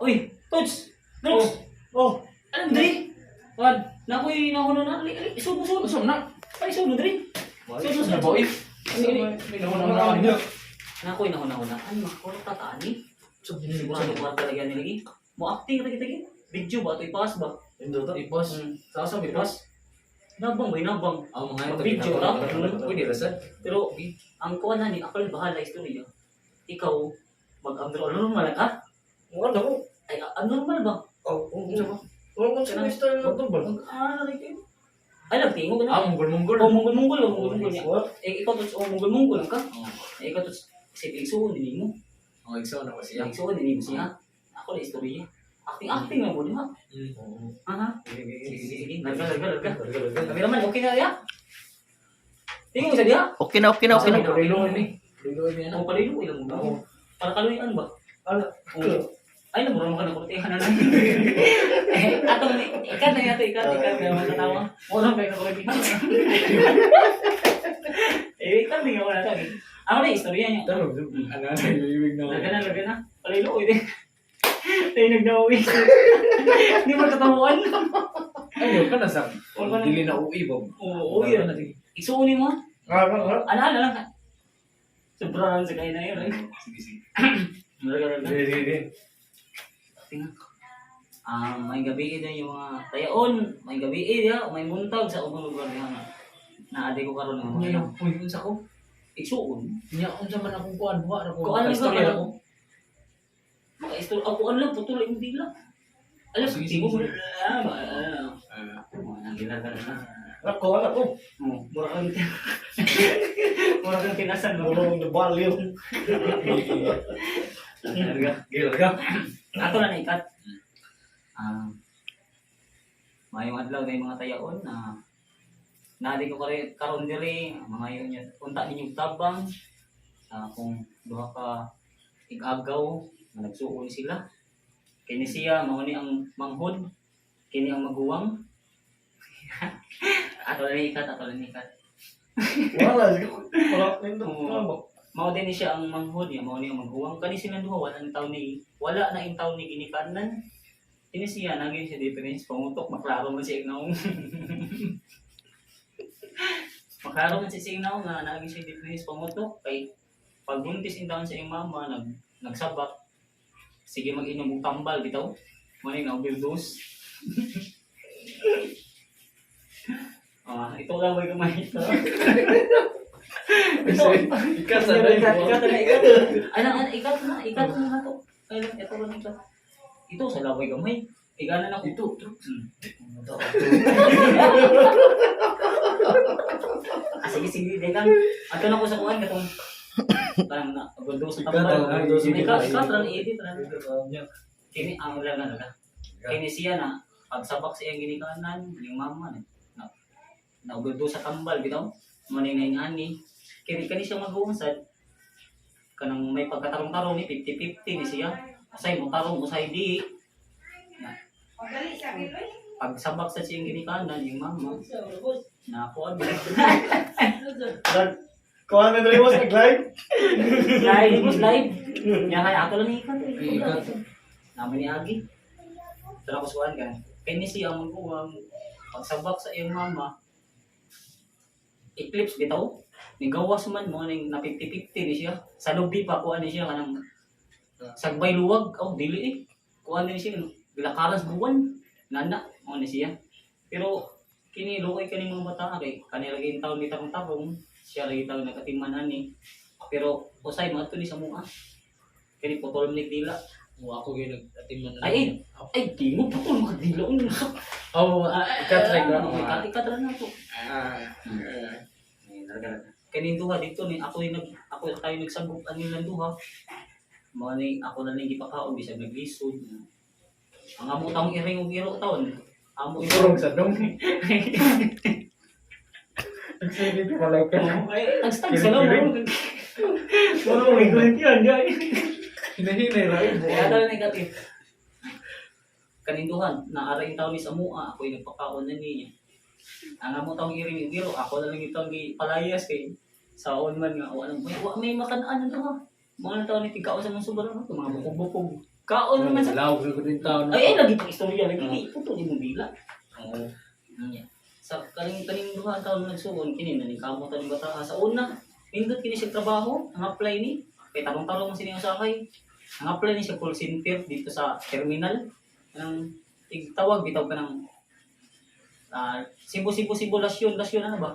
Uy, Tots! Drox! Oh, Anong dri? Wan. Nakoy nahuna na. Ali, ali, subo, subo. Usom na. Ay, subo dri. Subo, Usom na subo. ba? If. Ani, ani. May nahuna na. Nakoy nahuna na. Ano, makakurot ta ta, ani? Usom Sigurado ko talaga nila lagi. Mo acting ra kita gi. Video ba to ipas ba? Ipos. Sa usom ipos. Nabang ba nabang. Ang mga ito. Video ra. Pwede ra sad. Pero ang kuan na ni ako lang bahala istorya. Ikaw mag abnormal ka? Wala ko. Ay, abnormal ba? Oh, oh, oh. Wala ko sa style na to ba? Mag ah, like kayo. Ay, nagtingo ka na. Ah, munggol munggol. Oh, munggol-munggol, oh, munggol-munggol niya. What? Eh, ikaw to, oh, munggol-munggol ka. Oh, Eh, ikaw to, sige, igsuon din mo. oh, igsoon ako siya. Igsuon din mo siya. Ako na istorya. Acting-acting lang mo, di ba? Aha. Sige, sige, sige. Larga, larga, larga. Kameraman, okay na ya? Tingin mo sa diha? Okay na, okay na, okay na. Palilo ni. Palilo ni Ang ano. palilo, ilang mo. Oo. Para kaluyan ba? Ala. Oo. Ay, namura mo ka na kurtihan na lang. Eh, atong, ikat na yato, ikat, ikat. Kaya mga katawa. Wala kayo na kurtihan. Eh, ikat din ako na ito. Ako na, istorya niya. Ano na ibig na. Larga na, larga na. Palilo, uy. Tayo nagnawi. Hindi mo katabuan. Ay, ka na sa. Wala ka na. Dili na uwi ba? Oo, uy. Isuunin mo. Nga, nga, nga. Ala, ala lang. Sobrang sa kaya na yun. Eh. Sige, sige. Larga, larga. Sige, sige, sige. Tingnan. Ah, may gabi din yung mga tayaon, may gabi eh, may buntag sa ubang lugar diha nga. Naadi ko karon nga Nya mga uy unsa ko? igsuon. Nya unsa man akong kuan buha ra ko. Kuan lang Istorya ba ako. Maka istorya ako lang putol imong dila. Alam Sige, sige, sige, sige. Ah, ah. Mga gilagan na. Ako, ala ko. Oh, mura kang mura kang tinasan mo. Murong na baliw. Larga. Gila ka. Ato na naikat. Ah. Mayong adlaw na yung mga tayaon na naadi ko kare karon diri mga yun yun unta ninyong tabang sa akong duha ka igagaw nga nagsuon sila kini siya mao ni ang manghod, kini ang maguwang. Ato na ikat, ato na ikat. Wala, sige. Wala, nindot. Oo. Wala ba? Mao din ni siya ang manghod niya, mao ni ang maguwang. Kani silang duha wala ang taon ni wala na in taon ni ginikanan. Kini siya naging siya difference pangutok, maklaro man siya ignaong. Maklaro man siya ignaong nga naging siya difference pangutok kay pagbuntis in taon sa iyang mama nagsabak sige mag-inom og tambal bitaw. Mo ni na overdose. Ah, ito lang may kamay ito. Ito. Ikat sa na. Ikat, ikat na, ikat. Ano, ano, ikat na, ikat na na to. Ay, lang, ito lang, ikat. Ito, sa laway gamay. Iganan ako. Ito. Ah, sige, sige, di lang. Ato na ko sa kuhan, katong parang na, gundo sa Ikat, tambal. ah, Ikat, ikat, ikat, edit, lang. Niya. Kini, ang lang, ano lang. Kini siya na, pagsabak sa iyang ginikanan, yung mama, na, na, nauguldo sa tambal, bitaw. Muna yung ani. Kini, kani siya mag-uusad. Kanang may pagkatarong-tarong ni, 50-50 ni siya. Usay mo tarong, usay di. Pagsabak sa siyang ginikanan, yung mama, nakuha niya. Kuha na dali mo sa live. Live, boss, live. Nya kaya ato lang ikat. Eh. Ikat. Namin ni Agi. Tara ko suwan ka. Kaya ni siya ang magkuwang pagsabak sa iyong mama. Eclipse bitaw. Nigawas man mo ning na 50-50 ni siya. Sa lubi pa kuha ni siya kanang sagbay luwag. Oh, dili eh. Kuha ni siya gilakaras buwan. Nana mo ni siya. Pero kini luoy kani mga bata kay kanila lagi taon ni tarong-tarong siya lagi taon nagatiman ani. Pero usay mo ni sa mua. Kini putol ni dila. Mo ako gyud nagatiman na. Ay, ay, ay, di mo putol makadila ang usap. Oh, ikat ra Ah, ikat, ikat ra na to. Ah. Kini duha dito ni ako yung nag ako tayo nagsagop ani lang duha. Mao ni ako na lang gipakaon bisag naglisod. Ang amo taong iring og iro taon. Amo iro. Turong sa dong. Nagsige ko malay ka. Ay, tagstag sa lang. Wala mo ikulit yan, di ay. Hinahinay ra eh. Kaya tayo na ikat eh. Kaninduhan, naaray yung taon ni sa mua, ako yung nagpakaon na niya. Ang amo taong iring iro, ako na lang itong gipalayas kay saon man nga, wa may, wa may makanaan na ha. Mga taon ni tigkaon sa mga sobrang to, mga bukog-bukog. Kaon man sa Lawag sa din taon. Ay, ay lagi pang istorya lagi kay putol imong dila. Oo. Nya. Sa kaning kaning duha taon nagsuon kini na ning kamot ang bata sa una. Nindot kini siya trabaho, ang apply ni kay tarong-tarong man sini usahay. Ang apply ni siya call center dito sa terminal. Anang igtawag bitaw ka ng Cebu Cebu Cebu Lasyon Lasyon ano ba?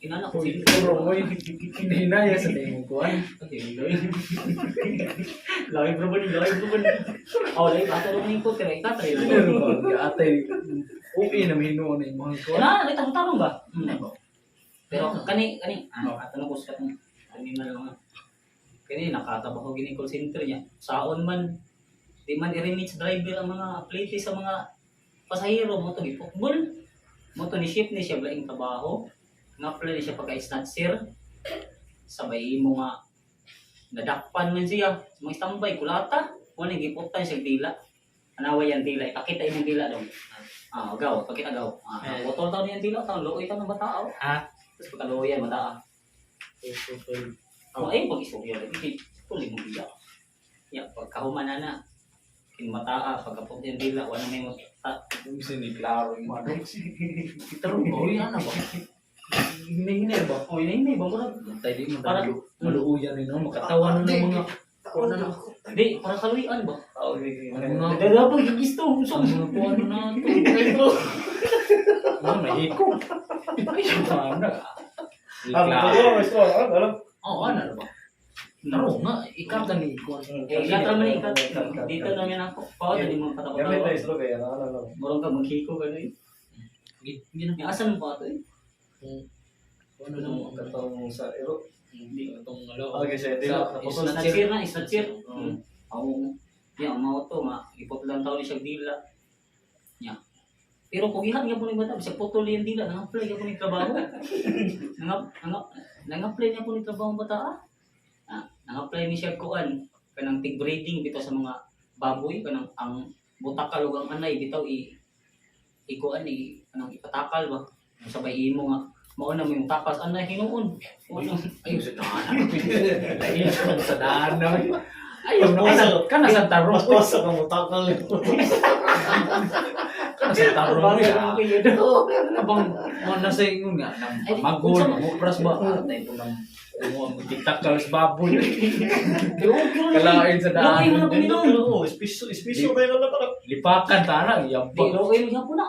Inana ko Uy, sila. puro mo hinahinaya sa tingin ko. Ay, Live bro ba ni live bro ba ni? Oh, live ato ro ni ko tira ikatry. ano ba? Atay, okay na mahinuon na imong kuan. Na, ay tarong-tarong ba? Pero kani kani ato na ko sa katong terminal nga. Kani nakatabaho gini call center niya. Saon man di man i-remit sa driver ang mga plate sa mga pasahero mo to gipukbol. Mo to ni shift ni siya blaing trabaho. Nga apply ni siya pagka snatcher. Sabay mo nga nadakpan man siya. Sa mga standby kulata. Wala giputan siya dila. Anawa yan dila. Ipakita imong dila dong. Gaw, pakita gaw. Eh. Putol taon yan dila, taon luoy taon ng bata. Oh. Ha? Tapos pagkaluoyan, bata. Oh, ay, pag istorya lagi, tuloy mo dila. Ya, pagkahuman na na, kinmataa, pagkapot yan dila, wala may mo. Bisa ni klaro yung mga dong. Tarong ba? Uy, ano ba? Hinahinay ba? Oh, yun hindi, ba murag? Tayo di mo Para- maluuyan ni no? Makatawa na ng mga kuan na Di, para kaluyan ba? Oh, okay. Ang mga Dala pa, gigisto, ang mga kuan na to. Ano, may hiko. Ay, ano? Ah, Klaro. ito, ito, alam. Oo, ano ba? Tarong nga, ikaw ka ni kuan. Eh, ilatra man ikat. Dito na yan ako. Pao, dali mo Gamit na katawa-tawa. islo kaya, ano, ano. Murag ka, maghiko ka na eh. Gina. Yung asan mo pa ito eh? Ano na mo? Katong sa iro. Hindi itong ano. Okay, siya, di Sa- ba? Naputol. Snatcher na, snatcher. Oo. Oo. Ya, mao to nga giputlan taon ni siya dila. Nya. Pero kugihan gyud po ni bata, bisag putol yung dila, nang-apply gyud po ni trabaho. Nang nang nang-apply niya po ni trabaho ang bata. Ah. Ah, nang-apply ni siya kuan kanang tig breeding bitaw sa mga baboy kanang ang butakal ug ang anay bitaw i ikuan i kanang ipatakal ba. Sabay imo nga mao na mo yung takas anay hinuon. Mao na. Ay, sa daan. Ay, sa daan. Ay, kana kana sa tarong. Mas pasa ka mo, takal. Kana sa tarong. Bagay lang kayo daw. Abang mo na sa ingon nga Ay, nang magol, unsa man- mupras ba? Atay ko nang mo magtitakal sa baboy. Kalain Kalain sa daan. Luoy mo na Panginoon. Oo, espiso, espiso kayo na parang. Lipakan tara, Di, yabang. luoy mo siya po na.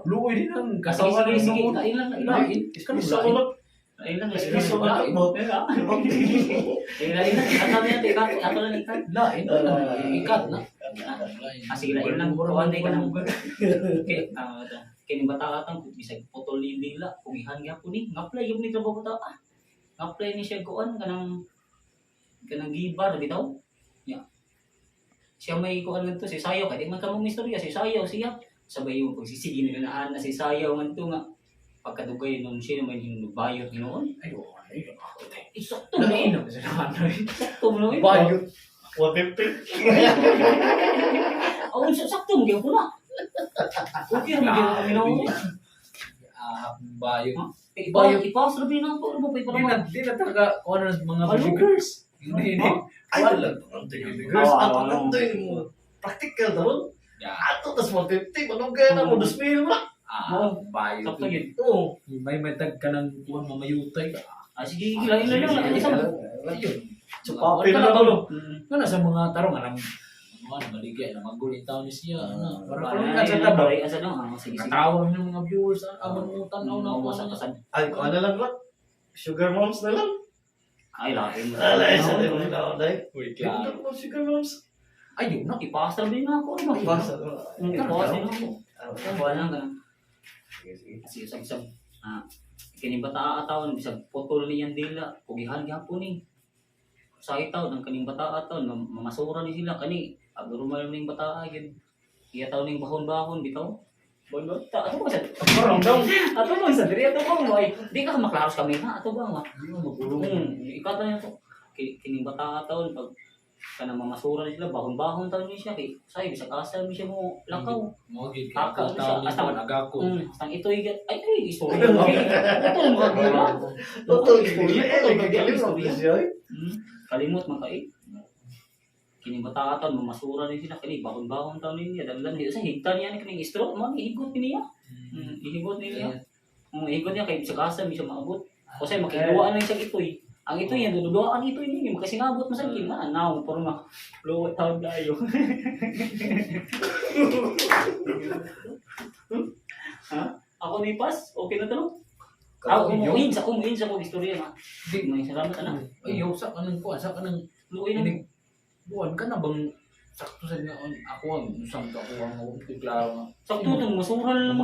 Luoy din ang kasawa Sige, ni sige, noon. kain lang, kain lang. Lain. Espiso ko lang. Kain lang, kain Espiso lang. ko lang. Kain lang, kain lang. Ato na natin, ikat. Ato na ikat. Lain. Ikat na. Ah, sige, lain lang. Kuhan ka ng... Okay, ito. Kini bata atang bisag putol ni dila, kugihan gyapon ni. Nga-apply gyud ni trabaho bata. Ah. Nga-apply ni siya kuan kanang kanang gibar bitaw. Ya. Siya may kuan ngadto si Sayaw kay di man ka mong istorya si Sayaw siya. Sabay yung pagsisigi nila na ana si Sayaw ngadto nga pagkadugay nung siya may hinugbayot hinuon. Ay, ay, Eh, sakto mo Lain eh. na sa daan. Sakto mo eh. Bayot. 150. Oh, sakto mo gyud na. Okay ra gyud hinuon. Ah, bayot. Ipa ipa sa labi na ako, ano ba pa Di ipalaman? na, di na talaga kuha na ng mga Ano? baby girls. Hindi, hindi. Ay, Wala. Girls, ato nandoy mo. Practical daron. Yeah. Ato, tas 150. Manugay na mo, 2,000 na. Ah, bayot. Sakto yun. Oo. May matag ka ng kuha mamayutay ka. Ah, sige, lain na lang. Isa mo. Ayun. Chupapi na lang. Kana sa mga tarong alam ano maligay na magulin taon ni siya ano para Para kuno na sa taba. Asa lang, ah, sige, sige. Katawa ng mga viewers ang amon mo tan-aw na ako Sa sa pasad. Ay, kung ano lang ba? Sugar moms na lang. Ay, lain mo. Alay, sa di mo na alay. Uy, Ganda mo, sugar moms. Ayun na. Ipasa rin na ako. Ano ba? Basta. Ipasa na ako. Wala lang ganun. Sige, sige. Kasi usag-usag. Ah, kini bata ataon bisag putol niyan dila, kugihan gihapon ni. Sa itaw ng kaning bata ataon, mamasura ni sila kani. Abnormal ning bata gyud. Iya taon ning bahon-bahon bitaw. Bahon bata. Ato ba sa Parang daw. Ato ba sa diri ato ba mo ay di ka maklaro sa kamera ato ba nga. Di mo magulong. Ikata niya to. Kining bata taon pag kanang mamasura ni sila bahon-bahon taon ni siya kay say bisag asa mi siya mo lakaw. Mo gid kay Aka, ako taon ni asa- kuan agako. Tang ito ay ay ay istorya. Utol mo ka ba? Totoo, istorya. Eh, nagkakalimot na siya. Kalimot man ka eh. Kini bata taon mamasura ni sila kini bakon-bakon taon niya daglan di sa higtan niya ni kining straw mo ni higot ni niya. Ihigot ni niya. Ihigot niya kay sa kasa mi siya maabot. Kasi makiduaan lang siya itoy. Ang itoy niya duduaan itoy niya makasingabot man sa kina naw puro nga luwat taon dayo. Ha? Ako ni pas, okay na to, no? Ako umuin sa kong sa kong istorya nga. Di. May salamat ana. Ay, yo, sa kanang kuan, sa kanang Luoy na. inig buwan ka na bang sakto sa nga ako ang usang to ako ang ako klaro nga. Sakto to, masura na lang mo.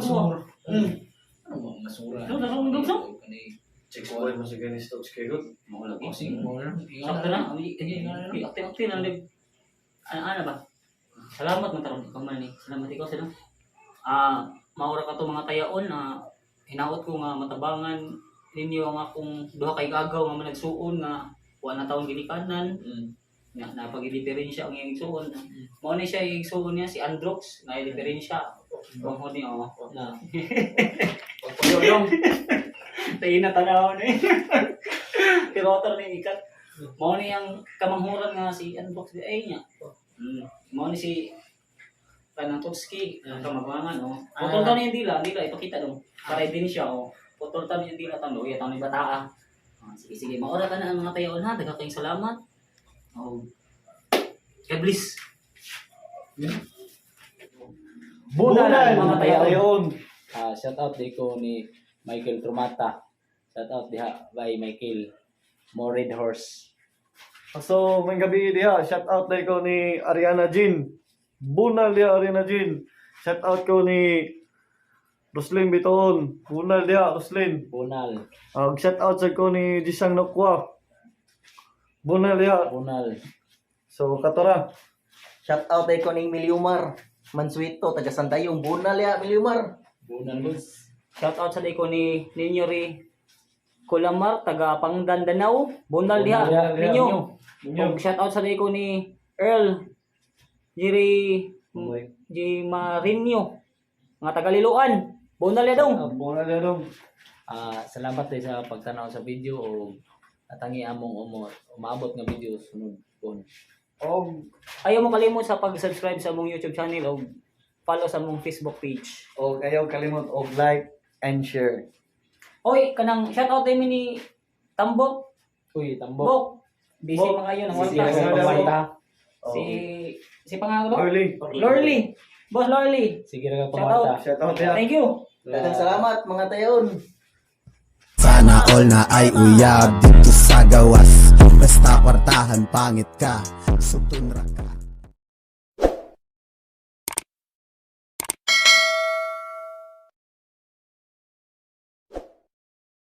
Ano ba masura? No, nasa akong dugso. Kani Chicks boy mo sa ganis to kay good. Mao lagi. Oh, sige, mo na. Sakto na. Akti akti na lig. Ana ana ba? Salamat man taron ikaw man ni. Salamat ikaw sa. Maura ka to mga tayaon na hinaot ko nga matabangan ninyo ang akong duha kay gagaw nga managsuon nga wa na taong ginikanan nga napag-diferensya ang iyang igsuon. Mao ni siya yung igsuon niya si Androx na diferensya. Bangko niya oh. Na. Pagpagayong. Tayo na tanaw ni. Pero otro ni ikat. Mao ni ang kamanghuran nga si Androx di ay niya. Mao ni si kanang Totski, ang kamagwangan oh. Putol taon yung dila, dila ipakita dong. Para din siya oh. Putol taon yung dila tando, iya taon ni bataa. Ah, sige sige, maura ka na ang mga tayaon ha. Daghang kayong salamat. Oh. God bless. Bunal mga tayaon. Ah, shout out di ko ni Michael Trumata. Shout out diha by Michael. More Red Horse. So, may gabi diha, shout out dai ko ni Ariana Jean. Bunal diha Ariana Jean. Shout out ko ni Roslyn Bitoon. Bunal diha Roslyn. Bunal. Shout out sa ko ni Jisang Nokwa. Bunal diha. Bunal. So, katora. Shout out ay ko ning Milyumar. Mansuito, taga Santayong. Bunal ya, Milyumar. Bunal boss. Shout out sa ko ni Ninyo ri Kulamar taga Pangdandanao, Bunal diha. Bunal diha, Ninyo. Ninyo. Og shout out sa ko ni Earl Jiri G Marinho mga taga Liloan. Bunal diha dong. Bunal diha dong. Ah, salamat din sa pagtanaw sa video o natangi among umaabot nga video sunod kon. Og Ayaw mo kalimot sa pag-subscribe sa among YouTube channel og follow sa among Facebook page. og ayaw kalimot og like and share. Oy, kanang shout out din mi ni Tambok. Uy, tambok. Bok. Busy Bok. mga yun ang Sisi warta. ra sa pamanta. Si si pangalan ba? Early. Lorly. Boss Lorly. Sige ra ka Shout out. pamanta. Shout out diha. Thank you. Daghang salamat mga tayon. Sana all na ay uyab dito sa gawas. Basta kwartahan pangit ka, sugtun ra ka.